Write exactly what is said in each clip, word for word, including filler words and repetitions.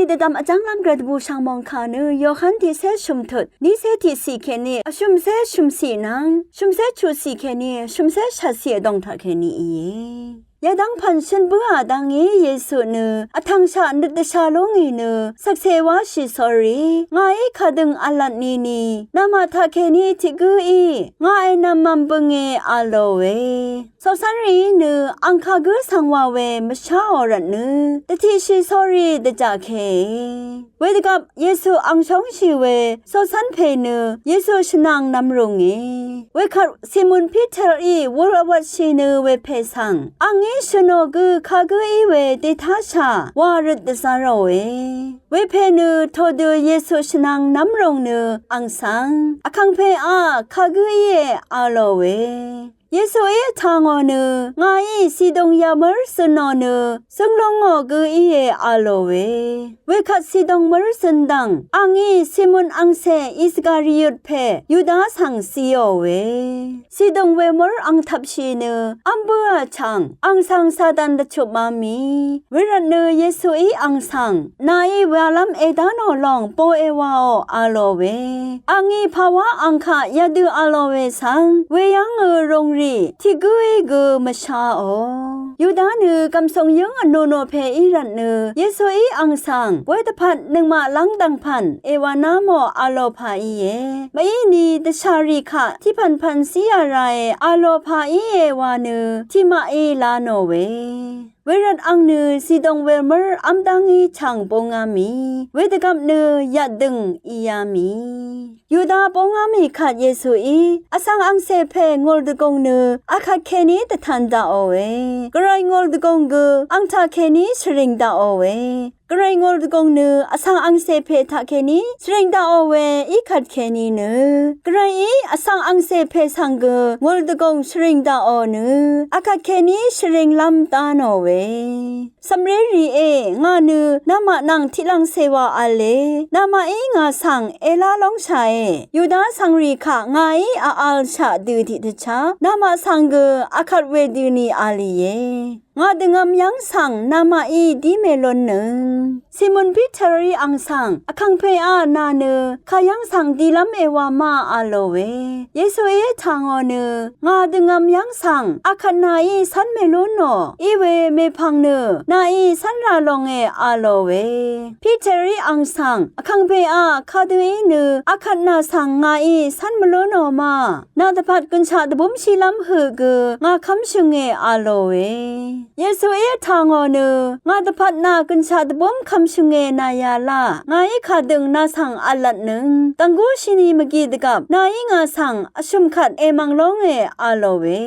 Dvdvm vjv́nglv́m gvray dvbùshv̀ng mòngkà nø Yohan tiqcé shø̀mtut, nícé tiqcì kèní vshø̀mcé shø̀mcì nvng shø̀mcé chuqcì kèní vshø̀mcé shvtcì vdòng taq kèní íe. Yadv́ng pv̀n shøn bǿà dvngí Yesu nø vtv̀ngshaq nøt dvsha lúngì nø shvkse wáshì sórí, ngàí kadøng v̄lvt nini namaq taq kèní tiq gǿí ngà ènvm mvm bønge a lòe. Coqcv́nrìí nø ang kagǿ svng wa we mvsháò rvtnø dvtiqshi sórí dvjaqke. Wedvgvp Yesu ang shóngshì we coqcv́n pè nø Yesu shvnang nvmrùnge. Wekvt Simon Piterí wur vwvtshì nø wepè svng angí shø̀nò gø kagǿ í we dètáshà wa røt dvzv́ròe. Wepè nø todø Yesu shvnang nvmrùng nø ang svng vkàngpè a kagǿ íe a lòe. Yesuí vtangò nø ngàí Sidong yamv́r zønò nø zøng lúngò gø íe a lòe. Wekvt Sidong mv́r zøn dv̀ng angí Simon angcè Iskariot pè Yuda svng zíòe. Sidong wemv́r ang tvpshì nø v́m bǿà chv̀ng ang svng Satan dvchupmá mì. Wervtnø Yesuí ang svng nàí walv́m èdá nò lòng po èwaò a lòe. Angí pàwá ang kaq yadø a lòe svng weyv́ngø rūngrì tiq gǿí gø mvshaò. Yuda nø gv̀msùng yǿng vnù nò pè í rvtnø Yesuí ang svng wedvpvt nøngmaq lv́ngdv̀ng pv̀n èwàná mò a lò pà íe. Mvíni dvshàrì kaq tiqpv̀npv̀n zíā rae a lò pà íe wa nø tiqmaqí lá nòe. Wervt ang nø Sidong wemv́r v́m dá ngí chv̀ng búngá mì. Wedvgvp nø yatdø̀ng ìá mì. Yuda búngá mì kvt Yesuí vsvng angcè pè ngùl dvgùng nø akvt kèní dvtan daqòe. Gvray ngùl dvgùng gø ang taq kèní shvrìng daqòe. Gvray ngùl dvgùng nø vsvng angcè pè taq kèní shvrìng daqò we í kvt kèní nø Gvrayí vsvng angcè pè svng gø ngùl dvgùng shvrìng daqò nø akvt kèní shvrìnglv́m dá nòe. Cv̀mré rìé, ngà nø namaq nvng tiqlv̀ngcè wa v̄le. Namaqí ngà svng èlá lóngshàe. Yuda cv̀ngrì kaq ngàí vv̄lshaq dø tiqdvchá namaq svng gø akvt wedøni v̄lìe. Ngà dvngvm yv́ng svng namaqí dí mèlúnnøng. Simon Piterí ang svng, Vkàngpèá, nà nø kayv́ng svng dilv́m èwā ma a lòe. Yesuí vtà ngò nø, ngà dvngvm yv́ng svng akvt nàí cv́n mèlún nò íwe mèpv̀ng nø nàí cv́n rà lòngè a lòe. Piterí ang svng, Vkàngpèá, kadø í nø akvt nà svng ngàí cv́n mvlún nò ma. Nà dvpvt gønshaq dvbúmshìlv́m høq gø ngà kv́mshø̀ngè a lòe. Yesuí vtà ngò nø, ngà dvpvt nà gønshaq dvbúm kvmshø̀ngè nà yalaq, ngàí kadøng nà svng v̄lvtnøng dv̀nggúshìni mvgi dvgvp nàí ngà svng vshø̀m kvt èmv̀ng lóngè a lòe.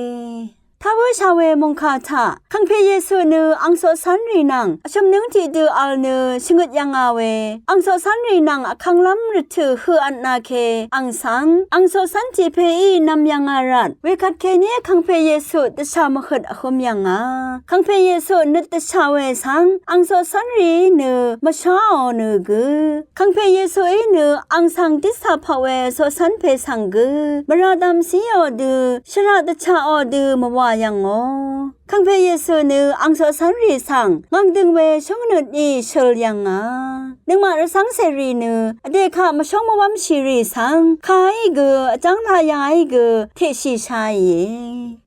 Tá bǿshà we mòngkà taq Vkàngpè Yesu nø ang coqcv́nrì nvng vshø̀m nǿng tiqdø v̄l nø shvngøt yv̀ngà we, ang coqcv́nrì nvng vkvnglv́m rvtø̀ høq vtnā ke ang svng, ang coqcv́n tiq pèí nv̄m yv̀ngà rvt wekvt kèní Vkàngpè Yesu dvshà mvhøt vhǿm yv̀ngà. Vkàngpè Yesu nøt dvshà we svng ang coqcv́nrìí nø mvsháò nø gø, Vkàngpè Yesuí nø ang svng ditsà paq we coqcv́n pè svng gø mvrà dv̄m zíò dø, shvraq dvchaqò dø mvwà yv̀ngò. Vkàngpè Yesu nø ang coqcv́nrì svng ngv̀ngdø̀ng we shóngnøt í shøl yv̀ngà. Nøngmaq rvcv́ng cèrì nø vdè kaq mvshóng mvwv́mshìrì svng kàí gø vjv́ng laqyaí gø teqshì shaìe.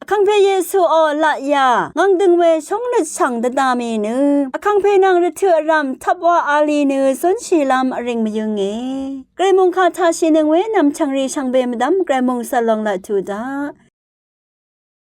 Vkàngpè Yesuò laqyà ngv̀ngdø̀ng we shóngnøt shv̀ng dvdà mì nø Vkàngpè nvng rvtø̀ vrv̀m tvp wa a lì nø zúnshìlv́m vring mvyǿnge. Gvray mòngkà taq shìnøng we nv̀mchv̀ngrì shvngbe mvdv́m gvray mòngsvl long laq tuq daq.